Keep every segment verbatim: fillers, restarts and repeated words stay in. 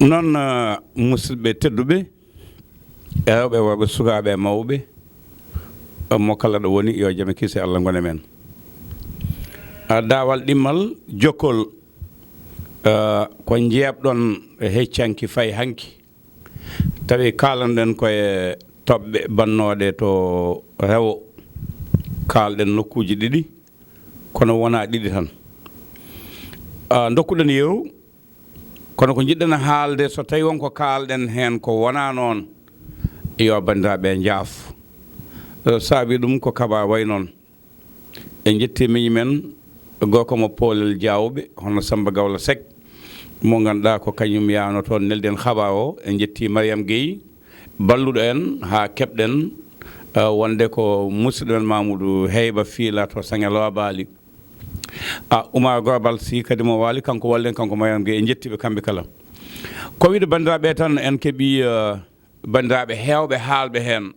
Noon, eh, musidɓe tedduɓe, e rewɓe, worɓe, sukaaɓe e mawɓe, eh, mo kala ɗo woni, yo jam e kiise Allah ngon e men. Ah, daawal ɗimmal jokkol, eh, ko njeeɓɗon e heccanki fay hanki. Tawi kaalanɗen ko e toɓɓe bannooɗe to rewo. Kaalɗen nokkuuji ɗiɗi, kono wonaa ɗiɗi tan. Ah, ndokkuɗen yeru, kono ko njiɗɗen haalde, so tawi won ko kaalɗen heen ko wonaa noon, yo banndiraaɓe njaaf. Eh, saabi ɗum ko kaba way noon. En njetti miñi men, gorko mo Poolel Jaawɓe, hono Samba Gawla Seck, mo ngannduɗaa ko kañum yaano toon, nelden habaar o. En njetti Mariam Gueye, balluɗo en haa keɓɗen, eh, wonde ko musidɗo men Mamoudou Heyba Fiila to Saŋe Loobaali. A, Oumar Gorbal Sy kadi mo Waali, kanko wallen, kanko Mariam Gueye, en njetti ɓe kamɓe kala. Ko wiide banndiraaɓe tan, en keɓi, eh, banndiraaɓe heewɓe haalɓe heen.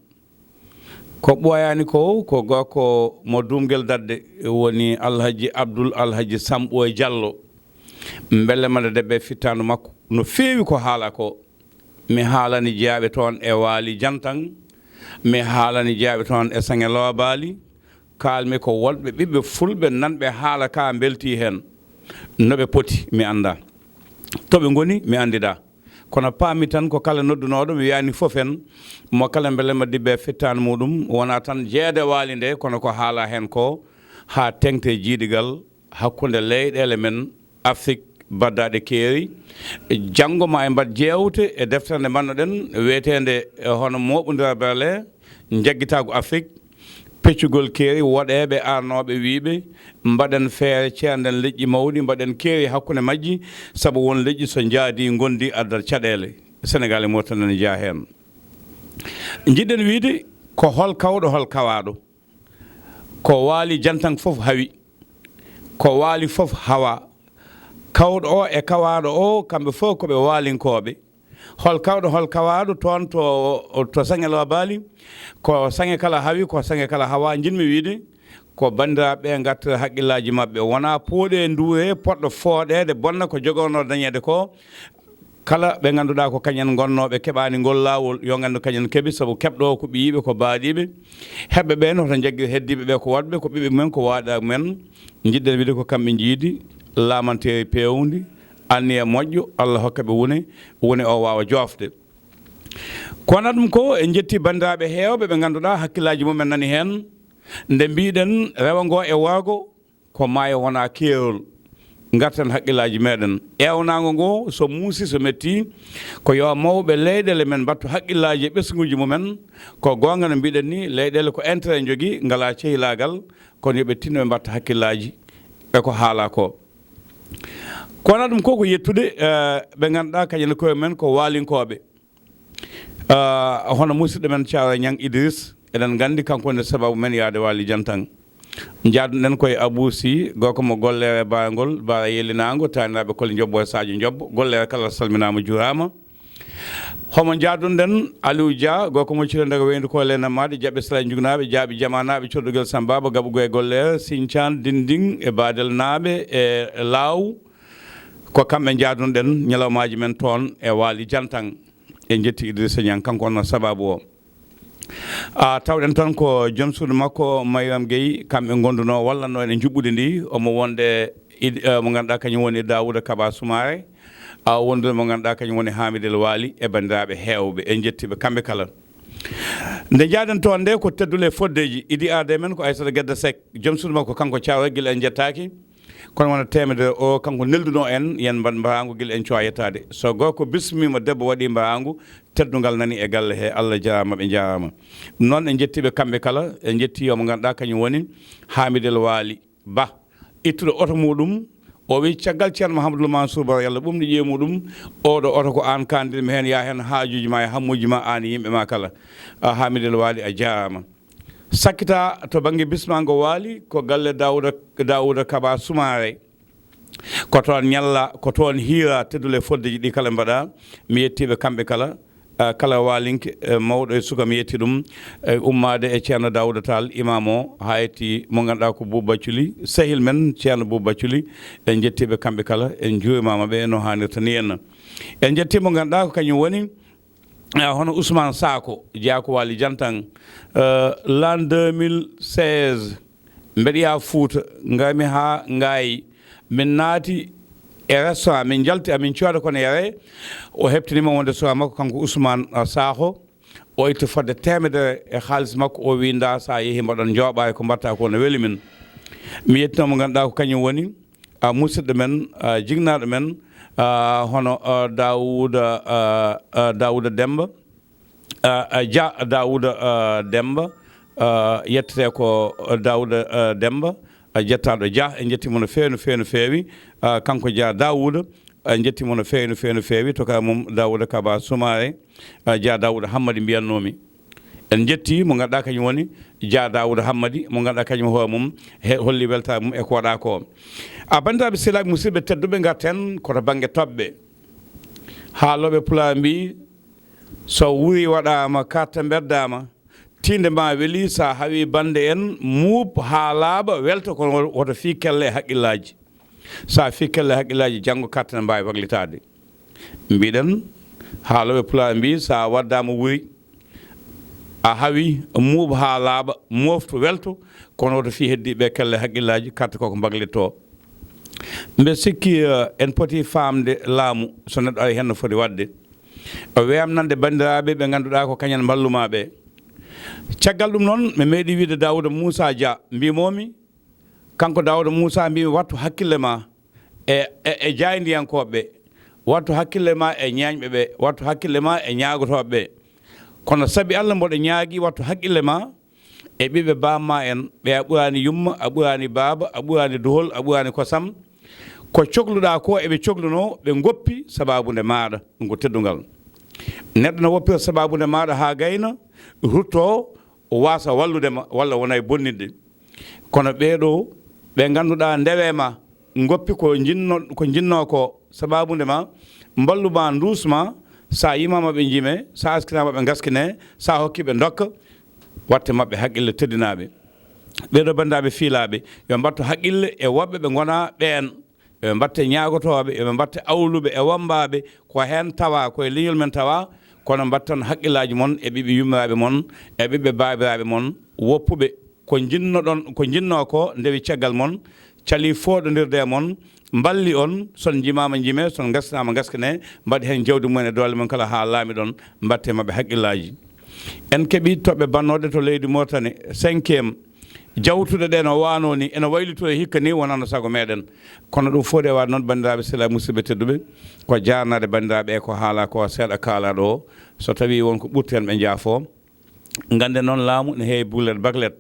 Ko ɓooyaani ko, ko gorko mo Duumgel Dadde, woni Alhaji Abdul Alhaji Samɓo e Jallo. Mbele mbaɗa debbe fittaandu makko. No feewi ko haala ko. Mi haalani jeyaaɓe toon e Waali Jantaŋ. Mi haalani jeyaaɓe toon e Saŋe Loobaali. Kaalmi ko wonɓe ɓiɓɓe fulɓe nanɓe haala ka mbeltii heen. No ɓe poti, mi anndaa. To ɓe ngoni, mi anndidaa. Kono paami tan ko kala noddunooɗo, mi wiyaani fof en, mo kala mbele ma dibbe fittaandu muɗum, wonaa tan jeede Waali nde, kono ko haala heen ko, haa teŋte jiidigal hakkunde leyɗeele men Afrik baddaaɗe keeri. Janngo ma en mbaɗ jeewte e deftere nde mbannoɗen, wiyeteende, eh, hono mooɓondiral berle, njaggitaagu Afrik, peccugol keeri, woɗeeɓe arnooɓe wiyɓe, mbaɗen feere, ceernden leƴƴi mawɗi, mbaɗen keeri hakkunde majji, sabu won leƴƴi so njaadi ngondi addat caɗeele. Senegaal e Mauritanie ne jeyaa heen. Njiɗɗen wiyde ko hol kawɗo, hol kawaaɗo? Ko Waali Jantaŋ fof hawi, ko Waali fof hawa. Kawɗo o e kawaaɗo o, kamɓe fof ko ɓe Waalinkooɓe. Hol kawɗo, hol kawaaɗo toon to, to Saŋe Loobaali? Ko saŋe kala hawi, ko saŋe kala hawa. Njiɗmi wiyde ko banndiraaɓe ɓe ngartira haqqillaaji maɓɓe. Wonaa pooɗe nduure, poɗɗo fooɗeede, bonna ko jogonoo dañeede ko. Kala ɓe ngannduɗaa ko kañen ngonnooɓe keɓaani ngol laawol, yo nganndu kañen keɓi, sabu keɓɗo o ko ɓiyiiɓe, ko baaɗiiɓe. Heɓɓe ɓeen hoto njaggir heddiiɓe ɓe ko waɗɓe, ko ɓiɓɓe mumen, ko waaɗa mumen. Njiɗɗen wiyde ko kamɓe njiidi laamanteeri peewndi, anniya moƴƴo, Allah hokka ɓe wune, wune o waawa joofde. Ko wonaa ɗum ko, en njetti banndiraaɓe heewɓe ɓe ngannduɗaa hakkillaaji mumen nani heen. Nde mbiɗen rewo ngo e worgo, ko maayo wonaa keerol. Ngarten hakkillaaji meɗen. Eewnaango ngo so muusi, so metti, ko yo mawɓe leyɗeele men mbattu hakkillaaji e ɓesnguuji mumen. Ko goonga no mbiɗen ni, leyɗeele ko intérêt njogii, ngalaa cehilaagal, kono yo ɓe tinno ɓe mbatta hakkillaaji e ko haalaa ko. Ko wonaa ɗum ko, ko yettude, eh, ɓe ngannduɗaa kañum en koye men ko Waalinkooɓe. Ah, hono musidɗo men Thiaroye Niang Idriss, eɗen nganndi kanko woni sababu men yahde Waali Jantaŋ. Njaadunɗen koye Abou Sy, gorko mo Golleere Baarangol, Baara Yelinaango, taaniraaɓe Koli Njobbo e Sadio Njobbo, Golleere kala salminaama, juuraama. Homo njaadunɗen Aliou Dia, gorko mo Ciro Ndaga Weyndu ko Lena Maade, Jaɓɓe Sala Njugnaaɓe, Jaaɓi Jamaanaaɓe, Codogel Samba Baba, Gaɓugo e Golleere, Sincaan, Dindiŋ e Badelnaaɓe e Laaw. Ko kamɓe njaadunɗen ñalawmaaji men toon e Waali Jantaŋ. En njetti Idrissa Niang, kanko wonno sababu o. A, tawɗen tan ko joom suudu makko, Mayram Gueye, kamɓe ngondunoo, wallatnoo en e njuɓɓudi ndi. Omo wonde id-, eh, mo ngannduɗaa kañum woni Daouda Kaba Soumaré. A, wondude mo ngannduɗaa kañum woni Hamidel Waali e banndiraaɓe heewɓe. En njetti ɓe kamɓe kala. Nde njaaden toon nde ko teddule foddeeji. Idi aade men ko Aissata Gedda Seck. Joom suudu makko kanko Thiaroye, gila en njettaaki. Kono wona teemedere o, kanko neldunoo en, yen mbaɗ mbaraangu gila en cuwaa yettaade. So gorko bismiima, debbo waɗii mbaraangu, teddungal nani e galle he. Allah jaaraama, ɓe njaaraama. Ɗum noon, en njettii ɓe kamɓe kala, en njettii o mo ngannduɗaa kañum woni Hamidel Waali Bah, ittuɗo oto muɗum. O wiyi caggal Ceerno Mouhamadoul Mansour Baro, yalla ɓumni ƴiye muɗum, oɗo oto ko aan kaandirmi heen, yaa heen haajuuji ma e hammuuji ma, aan e yimɓe ma kala. A, Hamidel Waali, a jaaraama. Sakkita to bannge bismaango Waali, ko galle Daouda, Daouda Kaba Soumaré. Ko toon ñalla, ko toon hiira, teddule foddeeji ɗi kala mbaɗa. Mi yettii ɓe kamɓe kala. eh, kala waalinke, eh, mawɗo e suka, mi yetti ɗum, eh, ummaade e Ceerno Daawuda Taal, imaam o, haa yetti mo ngannduɗaa ko Buuba Bacculi, sehil men Ceerno Buuba Bacculi, en njettii ɓe kamɓe kala, en njuurimaama ɓe no haanirta ni en. En njettii mo ngannduɗaa ko kañum woni, eh, hono Ousmane Sako, jeyaa ko Waali Jantan, eh, l'an deux mille seize, mbeɗa yaha Fuuta, ngarmi haa Ngaayi, min naati e restaurant, min njalti, amin cooda kono yare. O heɓtini mo wonde suka makko, kanko Ousmane, ah, Sakho. O itti fodde teemedere e haalis makko, o wi, "Ndaa, so a yehii mbaɗon njooɓaari, ko mbaɗtaa ko no weli min." Mi yettinoo mo ngannduɗaa ko kañum woni, ah, musidɗo men, ah, jignaaɗo men, ah, hono, ah, Daawuda, ah, ah, Daawuda Demmba. Ah, ah, Dia Daawuda, ah, Demmba, ah, yettetee ko, ah, Daawuda, ah, Demmba, ah, jettaaɗo Dia, en njettii mo no feewi, no feewi, no feewi. Ah, kanko Dia Daawuda, en njettii mo no feewi, no feewi, no feewi. To ka mum Daawuda Kaba Sumaare, ah, Dia Daawuda Hammadi mbiyatnoomi. En njettii mo ngannduɗaa kañum woni Dia Daawuda Hammadi, mo ngannduɗaa kañum hoore mum he holli weltaare mum e ko waɗaa ko. Ah, banndiraaɓe sehilaaɓe musidɓe tedduɓe, ngarten ko to bannge toɓɓe. Haalooɓe Pulaar mbii, so wuri waɗaama, carte mbeddaama, tiinde ma weli, so a hawii bannde en, muub haa laaɓa, welto, kono wo-, woto fii kelle e haqqillaaji. So a fii kelle e haqqillaaji, janngo carte ne mbaawi waklitaade. Mbiɗen, haalooɓe Pulaar mbii, so a waddaama wuri, a hawi, muub haa laaɓa, mooftu, welto, kono woto fii heddiiɓe kelle e haqqillaaji, carte ko ko mbaklitoo. Mbe sikki, eh, en poti faamde laamu, so neɗɗo ari heen no foti waɗde. O weeɓnande banndiraaɓe ɓe ngannduɗaa ko kañum en mballumaa ɓe. Caggal ɗum noon, mi meeɗi wiide Daawuda Muusaa Dia, mbiimoomi, kanko Daawuda Muusaa, mbiimi, "Wattu hakkille ma e, e, e jaayndiyankooɓe ɓe, wattu hakkille ma e ñeeñɓe ɓe, wattu hakkille ma e ñaagotooɓe ɓe. Kono sabi Alla mboɗo ñaagii, wattu hakkille ma e ɓiɓɓe baamma en ɓe, a ɓuraani yumma, a ɓuraani baaba, a ɓuraani duhol, a ɓuraani kosam. Ko cokluɗaa ko eɓe coklunoo, ɓe ngoppi sabaabu nde maaɗa." Ɗum ko teddungal. Neɗɗo no woppira sabaabu nde maaɗa haa gayna, ruttoo, waasa wallude ma, walla wona e bonnitde. Kono ɓee ɗoo, ɓe ngannduɗaa ndewe ma, ngoppi ko njinno-, ko njinnoo ko, sabaabu nde ma, mballu ma, nduus ma, so a yimaama ɓe njime, so a askinaama ɓe ngaskine, so a hokki ɓe ndokka, watte maɓɓe haqqille teddinaaɓe. Ɓee ɗoo banndiraaɓe fiilaaɓe, yo mbattu haqqille e woɓɓe ɓe ngonaa ɓeen. Yo ɓe mbatte ñaagotooɓe, yo ɓe mbatte awluɓe e wammbaaɓe, ko heen tawaa, ko e leñol men tawaa, kono mbatton haqqillaaji mon e ɓiɓɓe yummiraaɓe mon, e ɓiɓɓe baabiraaɓe mon, woppuɓe ko njinnoɗon, ko njinnoo ko ndewi caggal mon, calii fooɗondirde e mon, mballi on, son njimaama njime, son ngaskinaama ngaskine, mbaɗi heen jawdi mumen e doole mon kala haa laamiɗon, mbatte maɓɓe haqqillaaji. En keɓii toɓɓe bannooɗe to leydi Mauritanie, cinquième, jawtuɗe ɗe no waanoo ni, ene waylitoo e hikka ni, wonano sago meɗen. Kono ɗum fof de waɗ noon, banndiraaɓe sehilaaɓe musidɓe tedduɓe, ko jaarnaade banndiraaɓe e ko haalaa ko seeɗa kaalaaɗo o. So tawii won ko ɓurti heen, ɓe njaafoo. Ngannden noon, laamu ne heewi buglet baklet.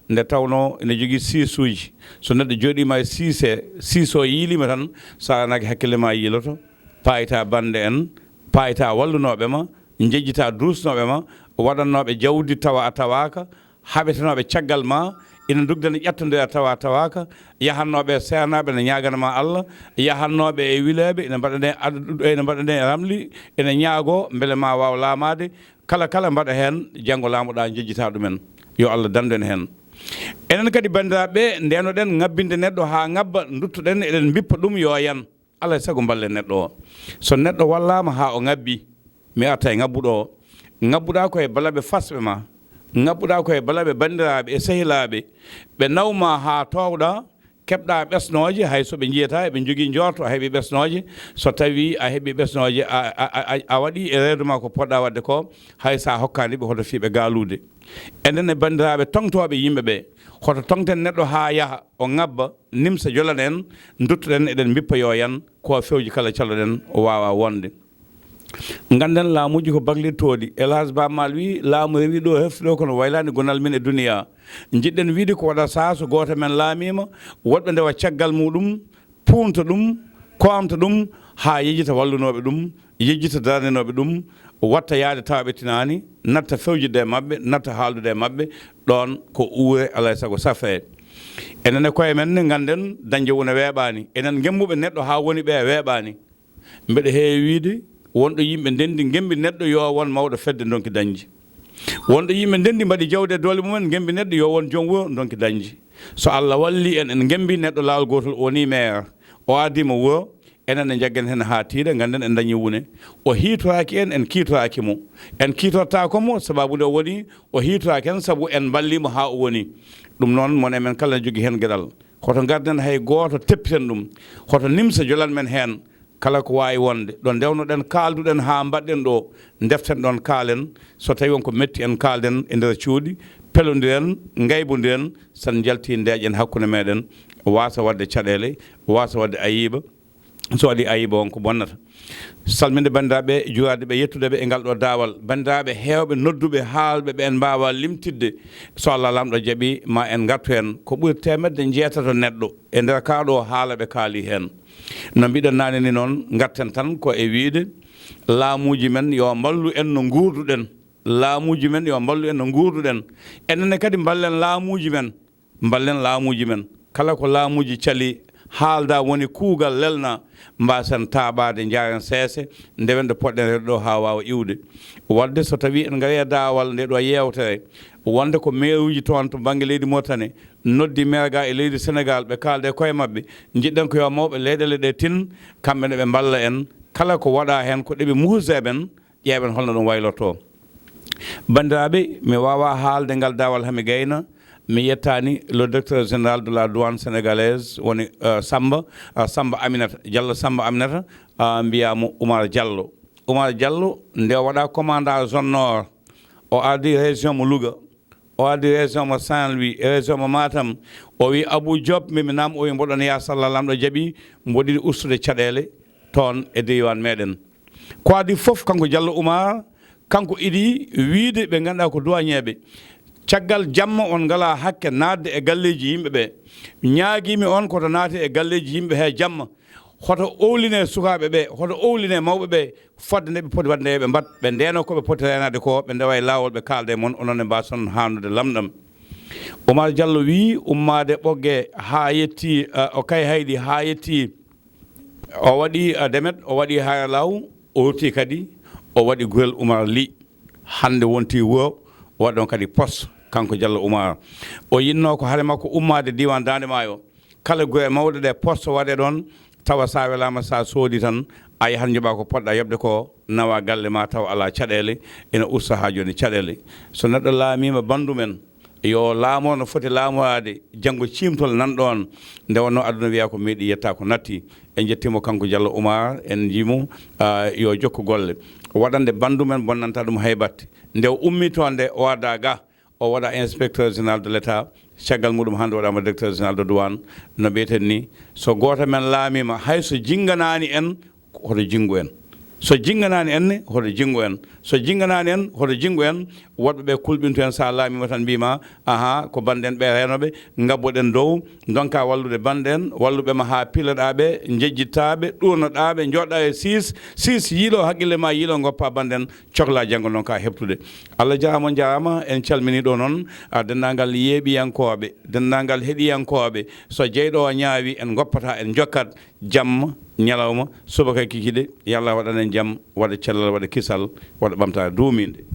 Nde tawnoo ene jogii siisuuji. So neɗɗo jooɗiima e siise, siiso yiiliima tan, so a naaki hakkille ma yiiloto. Paayta bannde en, paayta wallunooɓe ma, njejjita duusnooɓe ma, waɗannooɓe jawdi tawa a tawaaka, haɓetenooɓe caggal ma, ina ndugdana ƴattondira tawa a tawaaka, yahannooɓe e seernaaɓe ne ñaagana ma Alla, yahannooɓe e wileeɓe ina mbaɗane ad-, ina mbaɗane ramli, ina ñaagoo mbele ma waaw laamaade, kala kala mbaɗa heen, janngo laamoɗaa njejjita ɗumen. Yo Alla dandu en heen. Enen kadi, banndiraaɓe, ndenoɗen ŋabbinde neɗɗo haa ŋabba, nduttoɗen eɗen mbippa ɗum yo yan. Alaa e sago mballen neɗɗo o. So neɗɗo wallaama haa o ŋabbi, mi arta e ŋabbuɗo o. Ŋabbuɗaa ko e balaɓe fasɓe ma, ŋabbuɗaa ko e balaɓe banndiraaɓe e sehilaaɓe, ɓe nawma haa toowɗaa, keɓɗaa ɓesnooje, hay so ɓe njiyataa, eɓe njogii njoorto, a heɓii ɓesnooje. So tawii a heɓii ɓesnooje, a, a, a, a waɗii e reedu ma ko poɗɗaa waɗde ko, hay so a hokkaani ɓe, hoto fii ɓe gaaluude. Enen e banndiraaɓe toŋtooɓe yimɓe ɓe, hoto toŋten neɗɗo haa yaha, o ŋabba, nimsa jolana en, nduttoɗen, eɗen mbippa yo yan, ko fewji kala calloɗen, o waawa wonde. Ngannden laamuuji ko baklitooɗi. El Hadj Ba Maal wii, laamu rewii ɗo, hefti ɗo, kono waylaani gonal min e duniyaa. Njiɗɗen wiide ko waɗata so gooto men laamiima, woɗɓe ndewa caggal muuɗum, puunta ɗum, koomta ɗum, haa yejjita wallunooɓe ɗum, yejjita darandinooɓe ɗum, watta yahde tawa ɓe tinaani, natta fewjude e maɓɓe, natta haaldude e maɓɓe, ɗoon ko uure, alaa e sago safee. Enen e koye men ne ngannden dañde wona weeɓaani. Enen ngemmbuɓe neɗɗo haa woni ɓe weeɓaani. Mbeɗa heewi wiyde, Wonɗo yimɓe ndenndi ngemmbi neɗɗo yo won mawɗo fedde ndonki dañde. Wonɗo yimɓe ndenndi mbaɗi jawdi e doole mumen ngemmbi neɗɗo yo won joom wuro ndonki dañde. So Allah walli en, en ngemmbi neɗɗo laawol gootol o woni maire, o ardii mo wuro, enen en njaggen heen haa tiiɗa, ngannden en dañii wune. O hiitoraaki en, en kiitoraaki mo. En kiitortaako mo, sababu nde o woni, o hiitoraaki en, sabu en mballii mo haa o woni. Ɗum noon, mone men kala ne jogii heen geɗal. Hoto ngarden hay gooto teppiten ɗum. Hoto nimsa jolan men heen. Kala ko waawi wonde, ɗo ndewnoɗen, kaalduɗen haa mbaɗɗen ɗo, ndeften ɗoon kaalen. So tawii won ko metti en, kaalden e nder cuuɗi, pelondiren, ngaybondiren, so en njaltii ndeeƴen hakkunde meɗen, waasa waɗde caɗeele, waasa waɗde ayiba. So waɗii ayiba, won ko bonnata. Salminde banndiraaɓe, juuraade ɓe, yettude ɓe e ngal ɗo daawal. Banndiraaɓe heewɓe nodduɓe, haalɓe ɓe en mbaawaa limtidde, so Allah Laamɗo jaɓii, ma en ngartu heen. Ko ɓuri teemedde njeetato neɗɗo e nder kaa ɗo haala ɓe kaali heen. No mbiɗen naane ni noon, ngarten tan ko e wiyde laamuuji men yo mballu en no nguurduɗen. Laamuuji men yo mballu en no nguurduɗen. Enen ne kadi mballen laamuuji men. Mballen laamuuji men. Kala ko laamuuji cali, haalda woni kuugal lelna, mbaasen taaɓaade, njaaren seese, ndewen ɗo poɗɗen rewde ɗo haa waawa iwde. Waɗde so tawii en ngarii e daawal nde ɗo yeewtere, wonde ko meeruuji toon to bannge leydi Mauritanie noddi maire ga e leydi Senegaal, ɓe kaalda e koye maɓɓe, njiɗɗen ko yo mawɓe leyɗeele ɗe tin, kamɓe ne ɓe mballa en. Kala ko waɗaa heen ko ɗeɓi muusde e ɓen, ƴeewen holno ɗum waylortoo. Banndiraaɓe, mi waawaa haalde ngal daawal haa mi gayna, mi yettaani le directeur général de la douane sénégalaise, woni, euh, Samba, euh, Samba Aminata, Diallo Samba Aminata, euh, mbiyaa mo Oumar Diallo. Oumar Diallo, nde o waɗaa commandant zone nord, o ardii région mo Louga, o ardii région mo Saint-Louis, région mo Matam, o wii Abou Diop, mbi mi naam, o wii mboɗon yaa so Allah Laamɗo jaɓii, mboɗo yiɗi ustude caɗeele toon e diiwaan meɗen. Ko adii fof, kanko Diallo Oumar, kanko iɗi wiyde ɓe ngannduɗaa ko duwaañeeɓe. Caggal jamma on ngalaa hakke naatde e galleeji yimɓe ɓe. Ñaagiimi on koto naati e galleeji yimɓe he jamma. Hoto owline sukaaɓe ɓe, hoto owline mawɓe ɓe, fodde nde ɓe poti waɗde nde ɓe mbaɗ, ɓe ndeeno ko ɓe poti reenaade ko, ɓe ndewa e laawol, ɓe kaalda e mon, onon ne mbaason haanude lamɗam. Oumar Diallo wii ummaade Ɓoggee haa yetti, eh, o Kayhayɗi haa yetti, o waɗi, eh, Demet, o waɗi Haayra Laaw, o rutti kadi, o waɗi Gurel Oumar Ly. Hannde wonti wuro, o waɗi ɗon kadi poste, kanko Diallo Oumar. O yinnoo ko hare makko ummaade diiwaan Daande Maayo. Kala gure mawɗe ɗe poste waɗee ɗoon, tawa so a welaama, so a soodii tan, a yahat njoɓaa ko poɗɗaa yoɓde ko, nawaa galle ma, tawa alaa caɗeele, ina usta haa jooni caɗeele. So neɗɗo laamiima banndum en, yo laamor no foti laamoraade, janngo ciimtol nan ɗoon. Nde wonnoo aduna wiyaa ko meeɗi yettaa ko natti. En njettii mo kanko Diallo Oumar, en njii mo, ah, yo jokku golle. Waɗande banndum en bonnanta ɗum hay batte. Nde o ummii toon nde, o arda ga, o waɗa inspecteur général de l'État, caggal muɗum hannde waɗaama directeur général de douane, no mbiyeten ni, so gooto men laamiima, hay so jinnganaani en, hoto jinngu en. So jinnganaani en ne, hoto jinngu en. So jinnganaani en, hoto jinngu en. Woɗɓe ɓe kulɓintu en, so a laamiima tan mbiima, ahaa, ko bannden ɓe reenooɓe, ngabboɗen dow, ndonka wallude bannden, walluɓe ma haa piloɗaa ɓe, njejjittaa ɓe, ɗuurnoɗaa ɓe, njooɗɗaa e siis, siis yiiloo hakkille ma, yiiloo ngoppa bannden, coklaa janngo noon ka heɓtude. Allah jaaraama, on njaaraama. En calminii ɗo noon, a, denndaangal yeeɓiyankooɓe, denndaangal heɗiyankooɓe. So jeyɗo o ñaawi, en ngoppataa, en njokkat. Jamma, ñalawma, subaka e kikiɗe, yo Allah waɗan en jam, waɗa cellal, waɗa kisal, waɗa ɓamtaare duumiinde.